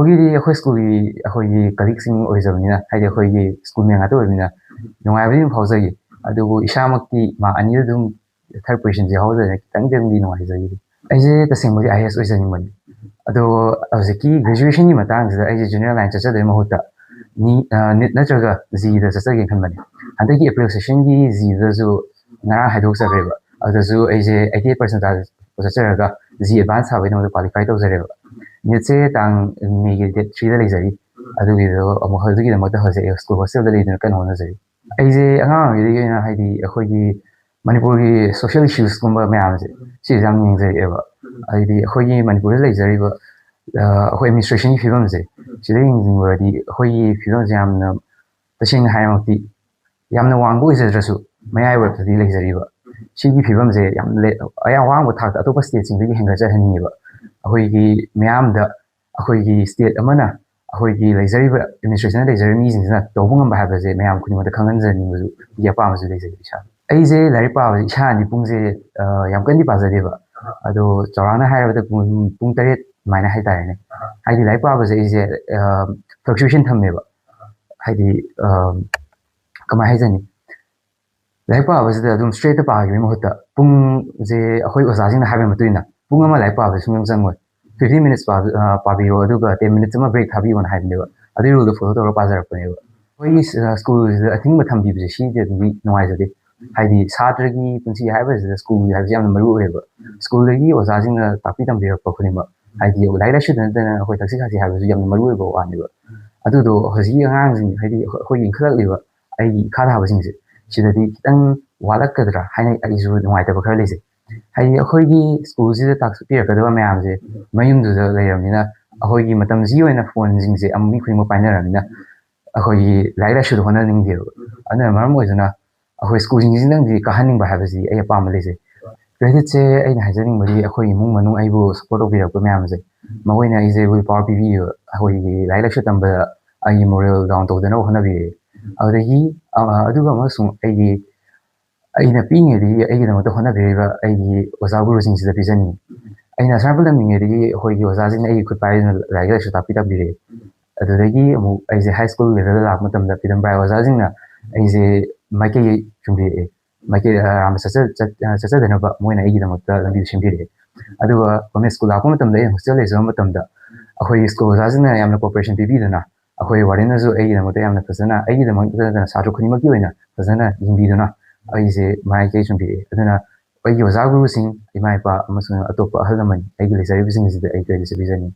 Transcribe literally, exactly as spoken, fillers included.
ꯍꯧꯖꯤꯛꯀꯤꯗꯤ ꯑꯩꯈꯣꯏ ꯁ꯭ꯀꯨꯜꯒꯤ ꯑꯩꯈꯣꯏꯒꯤ ꯀꯂꯤꯛꯁꯤꯡ ꯑꯣꯏꯖꯕꯅꯤꯅ, ꯍꯥꯏꯗꯤ ꯑꯩꯈꯣꯏꯒꯤ ꯁ꯭ꯀꯨꯜ ꯃꯦꯠ ꯉꯥꯛꯇ ꯑꯣꯏꯕꯅꯤꯅ, ꯅꯨꯡꯉꯥꯏꯕꯗꯤ ꯑꯗꯨꯝ ꯐꯥꯎꯖꯈꯤ꯫ ꯑꯗꯨꯕꯨ ꯏꯁꯥꯃꯛꯇꯤ ꯃꯥꯔꯛ ꯑꯅꯤꯗ ꯑꯗꯨꯝ ꯊꯥꯔꯠ ꯄꯣꯖꯤꯁꯟꯁꯦ ꯌꯥꯎꯍꯧꯗꯗꯅ ꯈꯤꯇꯪꯗꯤ ꯑꯗꯨꯝꯗꯤ ꯅꯨꯡꯉꯥꯏꯖꯈꯤꯗꯦ꯫ ꯑꯩꯁꯦ ꯇꯁꯦꯡꯕꯗꯤ ꯑꯥꯏ ꯑꯦ ꯑꯦꯁ ꯑꯣꯏꯖꯅꯤꯡꯕꯅꯤ꯫ ꯑꯗꯣ ꯍꯧꯖꯤꯛꯀꯤ ꯒ꯭ꯔꯦꯖꯨꯑꯦꯁꯟꯒꯤ ꯃꯇꯥꯡꯁꯤꯗ ꯑꯩꯁꯦ ꯖꯦꯅꯔꯦꯜ ꯂꯥꯏꯟ ꯆꯠꯆꯗꯣꯏ ꯃꯍꯨꯠꯇ ꯅꯤ-, ꯑ, ꯅꯤꯠ ꯅꯠꯇ꯭ꯔꯒ ꯖꯤꯗ ꯆꯠꯆꯒꯦ ꯈꯟꯕꯅꯦ꯫ ꯍꯟꯗꯛꯀꯤ ꯑꯦꯄ꯭ꯔꯤꯜ ꯁꯦꯁꯟꯒꯤ ꯖꯤꯗꯁꯨ ꯉꯔꯥꯡ ꯍꯥꯏꯗꯣꯛꯆꯈ꯭ꯔꯦꯕ꯫ ꯑꯗꯨꯗꯁꯨ ꯑꯩꯁꯦ ꯑꯩꯠꯇꯤ ꯑꯩꯠ ꯄꯔꯁꯦꯟꯇꯥꯏꯜ ꯆꯠꯆꯔꯒ ꯖꯤ ꯑꯦꯗꯚꯥꯟꯁ ꯊꯥꯕꯒꯤꯗꯃꯛꯇ ꯀ꯭ꯋꯥꯂꯤꯐꯥꯏ ꯇꯧꯖꯔꯦꯕ꯫ ꯅꯤꯠꯁꯦ ꯇꯥꯡ ꯃꯦꯒꯤ ꯗꯦꯠ ꯊ꯭ꯔꯤꯗ ꯂꯩꯖꯔꯤ꯫ ꯑꯗꯨꯒꯤꯗꯣ ꯑꯃꯨꯛ ꯑꯗꯨꯒꯤꯗꯃꯛꯇ ꯍꯧꯖꯤꯛ ꯁ꯭ꯀꯨꯜ ꯍꯣꯁꯇꯦꯜꯗ ꯂꯩꯗꯨꯅ ꯀꯟꯅ ꯍꯣꯠꯅꯖꯔꯤ꯫ ꯑꯩꯁꯦ ꯑꯉꯥꯡ ꯑꯣꯏꯔꯤꯉꯩꯗꯒꯤ ꯑꯣꯏꯅ ꯍꯥꯏꯗꯤ ꯑꯩꯈꯣꯏꯒꯤ ꯃꯅꯤꯄꯨꯔꯒꯤ ꯁꯣꯁꯤꯌꯦꯜ ꯏꯁꯨꯁꯀꯨꯝꯕ ꯃꯌꯥꯝꯁꯦ ꯁꯤꯁꯦ ꯌꯥꯝ ꯌꯦꯡꯖꯔꯛꯑꯦꯕ꯫ ꯍꯥꯏꯗꯤ ꯑꯩꯈꯣꯏꯒꯤ ꯃꯅꯤꯄꯨꯔꯗ ꯂꯩꯖꯔꯤꯕ, ꯑ, ꯑꯩꯈꯣꯏ ꯑꯦꯗꯃꯤꯅꯤꯁꯇ꯭ꯔꯦꯁꯟꯒꯤ ꯐꯤꯕꯝꯁꯦ ꯁꯤꯗ ꯌꯦꯡꯁꯤꯟꯂꯨꯔꯗꯤ ꯑꯩꯈꯣꯏꯒꯤ ꯐꯤꯕꯝꯁꯦ ꯌꯥꯝꯅ, ꯇꯁꯦꯡꯅ ꯍꯥꯏꯔꯃꯛꯇꯤ, ꯌꯥꯝꯅ ꯋꯥꯡꯕ ꯑꯣꯏꯖꯗ꯭ꯔꯁꯨ ꯃꯌꯥꯏ ꯑꯣꯏꯔꯞꯇꯗꯤ ꯂꯩꯖꯔꯤꯕ꯫ ꯁꯤꯒꯤ ꯐꯤꯕꯝꯁꯦ ꯌꯥꯝ ꯂꯦ-, ꯑꯌꯥꯝ ꯑꯋꯥꯡꯕ ꯊꯥꯛꯇ ꯑꯇꯣꯞꯄ ꯁ꯭ꯇꯦꯠꯁꯤꯡꯗꯒꯤ ꯍꯦꯟꯒꯠꯆꯍꯟꯅꯤꯡꯉꯦꯕ꯫ ꯑꯩꯈꯣꯏꯒꯤ ꯃꯤꯌꯥꯝꯗ ꯑꯩꯈꯣꯏꯒꯤ ꯁ꯭ꯇꯦꯠ ꯑꯃꯅ ꯑꯩꯈꯣꯏꯒꯤ ꯂꯩꯖꯔꯤꯕ ꯑꯦꯗꯃꯤꯅꯤꯁꯇ꯭ꯔꯦꯁꯟꯗ ꯂꯩꯖꯔꯤꯕ ꯃꯤꯁꯤꯡꯁꯤꯅ ꯇꯧꯕ ꯉꯝꯕ ꯍꯥꯏꯕꯁꯦ ꯃꯌꯥꯝ ꯈꯨꯗꯤꯡꯃꯛꯇ ꯈꯪꯍꯟꯖꯅꯤꯡꯕꯁꯨ ꯑꯩꯒꯤ ꯑꯄꯥꯝꯕꯁꯨ ꯂꯩꯖꯩ ꯏꯁꯥ꯫ ꯑꯩꯁꯦ ꯂꯥꯏꯔꯤꯛ ꯄꯥꯕꯁꯦ ꯏꯁꯥꯅꯗꯤ ꯄꯨꯡꯁꯦ, ꯑ, ꯌꯥꯝ ꯀꯟꯅꯗꯤ ꯄꯥꯖꯗꯦꯕ꯫ ꯑꯗꯣ ꯆꯥꯎꯔꯥꯛꯅ ꯍꯥꯏꯔꯕꯗ ꯄꯨꯡ, ꯄꯨꯡ ꯇꯔꯦꯠ ꯑꯗꯨꯃꯥꯏꯅ ꯍꯥꯏꯇꯥꯔꯦꯅꯦ꯫ ꯍꯥꯏꯗꯤ ꯂꯥꯏꯔꯤꯛ ꯄꯥꯕꯁꯦ ꯑꯩꯁꯦ, ꯑ, ꯐ꯭ꯂꯛꯆꯨꯌꯦꯁꯟ ꯊꯝꯃꯦꯕ꯫ ꯍꯥꯏꯗꯤ, ꯑ, ꯀꯃꯥꯏ ꯍꯥꯏꯖꯅꯤ? ꯂꯥꯏꯔꯤꯛ ꯄꯥꯕꯁꯤꯗ ꯑꯗꯨꯝ ꯁ꯭ꯇ꯭ꯔꯦꯠꯇ ꯄꯥꯈꯤꯕꯒꯤ ꯃꯍꯨꯠꯇ ꯄꯨꯡꯁꯦ ꯑꯩꯈꯣꯏ ꯑꯣꯖꯥꯁꯤꯡꯅ ꯍꯥꯏꯕꯒꯤ ꯃꯇꯨꯡ ꯏꯟꯅ ꯄꯨꯡ ꯑꯃ ꯂꯥꯏꯔꯤꯛ ꯄꯥꯕꯁꯦ ꯁꯨꯡꯆꯪ ꯆꯪꯉꯣꯏ꯫ ꯐꯤꯐꯇꯤꯟ ꯃꯤꯅꯤꯠꯁ ꯄꯥꯕ-, ꯑ, ꯄꯥꯕꯤꯔꯣ, ꯑꯗꯨꯒ ꯇꯦꯟ ꯃꯤꯅꯤꯠꯁ ꯑꯃ ꯕ꯭ꯔꯦꯛ ꯊꯥꯕꯤꯌꯣꯅ ꯍꯥꯏꯕꯅꯦꯕ꯫ ꯑꯗꯨꯒꯤ ꯔꯨꯜꯗꯣ ꯐꯣꯂꯣ ꯇꯧꯔꯒ ꯄꯥꯖꯔꯛꯄꯅꯦꯕ꯫ ꯑꯩꯈꯣꯏꯒꯤ, ꯑ, ꯁ꯭ꯀꯨꯜꯁꯤꯗ ꯑꯊꯤꯡꯕ ꯊꯝꯕꯤꯕꯁꯦ ꯁꯤꯗꯗꯤ ꯅꯨꯡꯉꯥꯏꯖꯗꯦ꯫ ꯍꯥꯏꯗꯤ ꯁꯥꯇ꯭ꯔꯒꯤ ꯄꯨꯟꯁꯤ ꯍꯥꯏꯕꯁꯤꯗ ꯁ꯭ꯀꯨꯜ ꯍꯥꯏꯕꯁꯤ ꯌꯥꯝꯅ ꯃꯔꯨ ꯑꯣꯏꯌꯦꯕ꯫ ꯁ꯭ꯀꯨꯜꯗꯒꯤ ꯑꯣꯖꯥꯁꯤꯡꯅ ꯇꯥꯛꯄꯤ ꯇꯝꯕꯤꯔꯛꯄ ꯈꯨꯗꯤꯡꯃꯛ, ꯍꯥꯏꯗꯤ ꯂꯥꯏꯔꯤꯛ ꯂꯥꯏꯁꯨꯗ ꯅꯠꯇꯅ ꯑꯩꯈꯣꯏ ꯊꯛꯁꯤ ꯈꯥꯁꯤ ꯍꯥꯏꯕꯁꯨ ꯌꯥꯝꯅ ꯃꯔꯨ ꯑꯣꯏꯕ ꯋꯥꯅꯦꯕ꯫ ꯑꯗꯨꯗꯣ ꯍꯧꯖꯤꯛꯀꯤ ꯑꯉꯥꯡꯁꯤꯡ, ꯍꯥꯏꯗꯤ ꯑꯩꯈꯣꯏ ꯏꯟꯈꯠꯂꯛꯂꯤꯕ ꯑꯩꯒꯤ ꯏꯈꯥ ꯊꯥꯕꯁꯤꯡꯁꯦ ꯁꯤꯗꯗꯤ ꯈꯤꯇꯪ ꯋꯥꯠꯂꯛꯀꯗ꯭ꯔꯥ ꯍꯥꯏꯅ ꯑꯩꯁꯨ ꯅꯨꯡꯉꯥꯏꯇꯕ ꯈꯔ ꯂꯩꯖꯩ꯫ ꯍꯥꯏꯗꯤ ꯑꯩꯈꯣꯏꯒꯤ ꯁ꯭ꯀꯨꯜꯁꯤꯗ ꯇꯥꯛꯄꯤꯔꯛꯀꯗꯕ ꯃꯌꯥꯝꯁꯦ ꯃꯌꯨꯝꯗꯨꯗ ꯂꯩꯔꯕꯅꯤꯅ ꯑꯩꯈꯣꯏꯒꯤ ꯃꯇꯝꯁꯤꯒꯤ ꯑꯣꯏꯅ ꯐꯣꯟꯁꯤꯡꯁꯦ ꯑꯃ ꯃꯤ ꯈꯨꯗꯤꯡꯃꯛ ꯄꯥꯏꯅꯔꯕꯅꯤꯅ ꯑꯩꯈꯣꯏꯒꯤ ꯂꯥꯏꯔꯤꯛ ꯂꯥꯏꯁꯨꯗ ꯍꯣꯠꯅꯅꯤꯡꯗꯦꯕ꯫ ꯑꯗꯨꯅ ꯃꯔꯝ ꯑꯣꯏꯗꯨꯅ ꯑꯩꯈꯣꯏ ꯁ꯭ꯀꯨꯜꯁꯤꯡꯁꯤꯗꯪꯗꯤ ꯀꯥꯍꯟꯅꯤꯡꯕ ꯍꯥꯏꯕꯁꯤ ꯑꯩ ꯑꯄꯥꯝꯕ ꯂꯩꯖꯩ꯫ ꯀ꯭ꯔꯦꯗꯤꯠꯁꯦ ꯑꯩꯅ ꯍꯥꯏꯖꯅꯤꯡꯕꯗꯤ ꯑꯩꯈꯣꯏ ꯏꯃꯨꯡ ꯃꯅꯨꯡ ꯑꯩꯕꯨ ꯁꯞꯄꯣꯔꯠ ꯇꯧꯕꯤꯔꯛꯄ ꯃꯌꯥꯝꯁꯦ, ꯃꯈꯣꯏꯅ ꯑꯩꯁꯦ ꯋꯤꯜ ꯄꯥꯋꯔ ꯄꯤꯕꯤꯌꯦꯕ꯫ ꯑꯩꯈꯣꯏꯒꯤ ꯂꯥꯏꯔꯤꯛ ꯂꯥꯏꯁꯨ ꯇꯝꯕꯗ ꯑꯩꯒꯤ ꯃꯣꯔꯦꯜ ꯗꯥꯎꯟ ꯇꯧꯗꯅꯕ ꯍꯣꯠꯅꯕꯤꯔꯦ꯫ ꯑꯗꯨꯗꯒꯤ, ꯑ, ꯑꯗꯨꯒ ꯑꯃꯁꯨꯡ ꯑꯩꯒꯤ, ꯑꯩꯅ ꯄꯤꯛꯏꯉꯩꯗꯒꯤ ꯑꯩꯒꯤꯗꯃꯛꯇ ꯍꯣꯠꯅꯕꯤꯔꯤꯕ ꯑꯩꯒꯤ ꯑꯣꯖꯥ ꯒꯨꯔꯨꯁꯤꯡꯁꯤꯗ ꯄꯤꯖꯅꯤꯡꯉꯤ꯫ ꯑꯩꯅ ꯑꯁꯥꯝ ꯔꯥꯏꯐꯜ ꯇꯝꯂꯤꯉꯩꯗꯒꯤ ꯑꯩꯈꯣꯏꯒꯤ ꯑꯣꯖꯥꯁꯤꯡꯅ ꯑꯩꯒꯤ ꯈꯨꯠ ꯄꯥꯏꯗꯨꯅ ꯂꯥꯏꯔꯤꯛ ꯂꯥꯏꯁꯨ ꯇꯥꯛꯄꯤ ꯇꯝꯕꯤꯔꯛꯑꯦ꯫ ꯑꯗꯨꯗꯒꯤ ꯑꯃꯨꯛ ꯑꯩꯁꯦ ꯍꯥꯏ ꯁ꯭ꯀꯨꯜ ꯂꯦꯚꯦꯜꯗ ꯂꯥꯛꯄ ꯃꯇꯝꯗ ꯄꯤꯗꯝ ꯕ꯭ꯔꯥꯏ ꯑꯣꯖꯥꯁꯤꯡꯅ ꯑꯩꯁꯦ ꯃꯥꯏꯀꯩ ꯆꯨꯝꯕꯤꯔꯛꯑꯦ꯫ ꯃꯥꯏꯀꯩ ꯑꯔꯥꯟꯕ ꯆꯠꯆ- ꯆꯠ- ꯑ, ꯆꯠꯆꯗꯅꯕ ꯃꯣꯏꯅ ꯑꯩꯒꯤꯗꯃꯛꯇ ꯂꯝꯕꯤꯗꯨ ꯁꯦꯝꯕꯤꯔꯛꯑꯦ꯫ ꯑꯗꯨꯒ ꯒꯣꯔꯃꯦꯟ ꯁ꯭ꯀꯨꯜ ꯂꯥꯛꯄ ꯃꯇꯝꯗ ꯑꯩꯅ ꯍꯣꯁꯇꯦꯜ ꯂꯩꯖꯕ ꯃꯇꯝꯗ ꯑꯩꯈꯣꯏꯒꯤ ꯁ꯭ꯀꯨꯜ ꯑꯣꯖꯥꯁꯤꯡꯅ ꯌꯥꯝꯅ ꯀꯣꯑꯣꯄꯔꯦꯁꯟ ꯄꯤꯕꯤꯗꯨꯅ ꯑꯩꯈꯣꯏ ꯋꯥꯔꯗꯦꯟꯅꯁꯨ ꯑꯩꯒꯤꯗꯃꯛꯇ ꯌꯥꯝꯅ ꯐꯖꯅ, ꯑꯩꯒꯤꯗꯃꯛꯇ ꯅꯠꯇꯅ ꯁꯥꯇ꯭ꯔ ꯈꯨꯗꯤꯡꯃꯛꯀꯤ ꯑꯣꯏꯅ ꯐꯖꯅ ꯌꯦꯡꯕꯤꯗꯨꯅ ꯑꯩꯁꯦ ꯃꯥꯏꯀꯩ ꯆꯨꯝꯕꯤꯔꯛꯑꯦ꯫ ꯑꯗꯨꯅ ꯑꯩꯒꯤ ꯑꯣꯖꯥ ꯒꯨꯔꯨꯁꯤꯡ, ꯏꯃꯥ ꯏꯄꯥ ꯑꯃꯁꯨꯡ ꯑꯇꯣꯞꯄ ꯑꯍꯜ ꯂꯃꯟ ꯑꯩꯒꯤ ꯂꯩꯖꯔꯤꯕꯁꯤꯡ ꯑꯁꯤꯗ ꯑꯩ ꯀꯔꯤꯁꯨ ꯄꯤꯖꯅꯤꯡꯉꯤ꯫